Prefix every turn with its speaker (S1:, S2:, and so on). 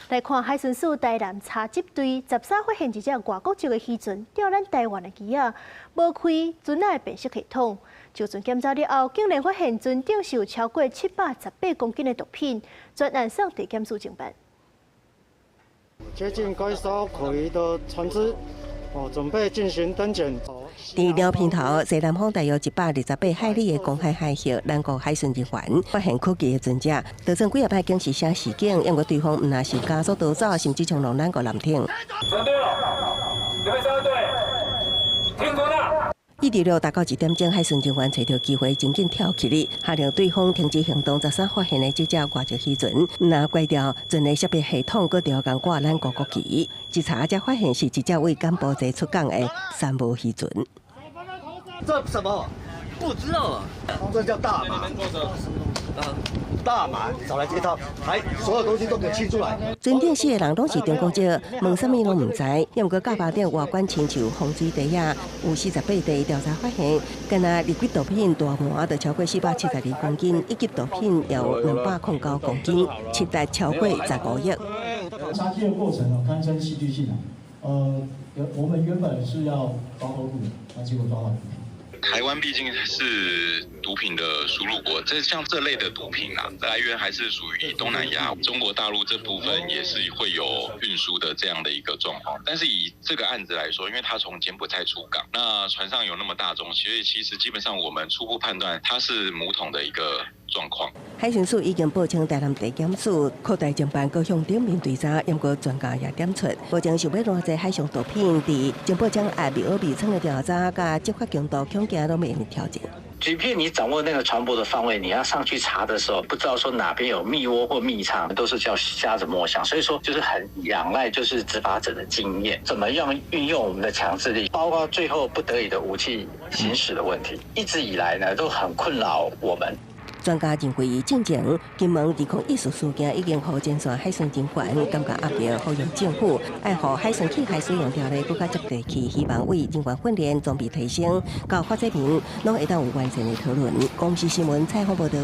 S1: 來看海巡署台南查緝隊13發現一隻外國籍的漁船釣咱台灣的魚仔，無開船仔的辨識系統。就船檢查了後，竟然發現船頂是有超過718公斤的毒品，全案送地檢署偵辦。
S2: 接近該艘可疑的船隻，哦，準備進行登檢。
S3: 佇寮鼻頭西南方大約128海里的公海海域，南國海巡人員發現可疑的船隻，就算幾仔擺警示聲示警，毋過對方毋但是加速逃走，甚至衝落咱國艦艇。
S4: 三隊，你們三隊，停船啦！
S3: 一直六大到1點鐘，海巡人員揣著機會，真緊跳起來，下令對方停止行動。13發現的這隻外籍漁船，毋但關掉船的識別系統，閣調共掛咱國國旗。一查才發現是一隻為柬埔寨出港的三無漁船。
S5: 這什麼？不知道啊，這叫大麻。大麻，少來這套，還所有東西都給清出來。
S3: 船頂四个人攏是中國籍，問啥物攏毋知。毋過甲巴頂外觀親像風水袋仔，有48塊。調查發現，干焦二級毒品大麻就超過472公斤，一級毒品有209公斤，市值超過15億。
S6: 查緝的過程哦，堪稱戲劇性啊。我們原本是要抓偷渡的，那結果抓到毒品。
S7: 台灣畢竟是毒品的輸入國，這像這類的毒品啊，來源還是屬於東南亞、中國大陸這部分也是會有運輸的這樣的一個狀況。但是以這個案子來說，因為它從柬埔寨出港，那船上有那麼大宗，所以其實基本上我們初步判斷它是母桶的一個狀況。
S3: 海巡署已經報請台南地檢署擴大偵辦，閣向頂面追查，毋過專家也點出，目前想欲攔截海上毒品，佇情報掌握、密訛密倉的調查，佮執法強度，恐驚攏面臨挑戰。
S8: 即便你掌握那個船舶的方位，你要上去查的時候，不知道說哪邊有密窩或密倉，都是叫瞎子摸象。所以說，就是很仰賴就是執法者的經驗，怎麼樣運用我們的強制力，包括最後不得已的武器行使的問題，一直以來呢都很困擾我們。
S3: 專家認為，進前金門2014事件已經予前線海巡人員感覺壓力，呼籲政府愛予海巡器械使用條例閣較接地氣，希望為人員訓練、裝備提升，到法制面攏會當有完善的討論。公視新聞採訪報導。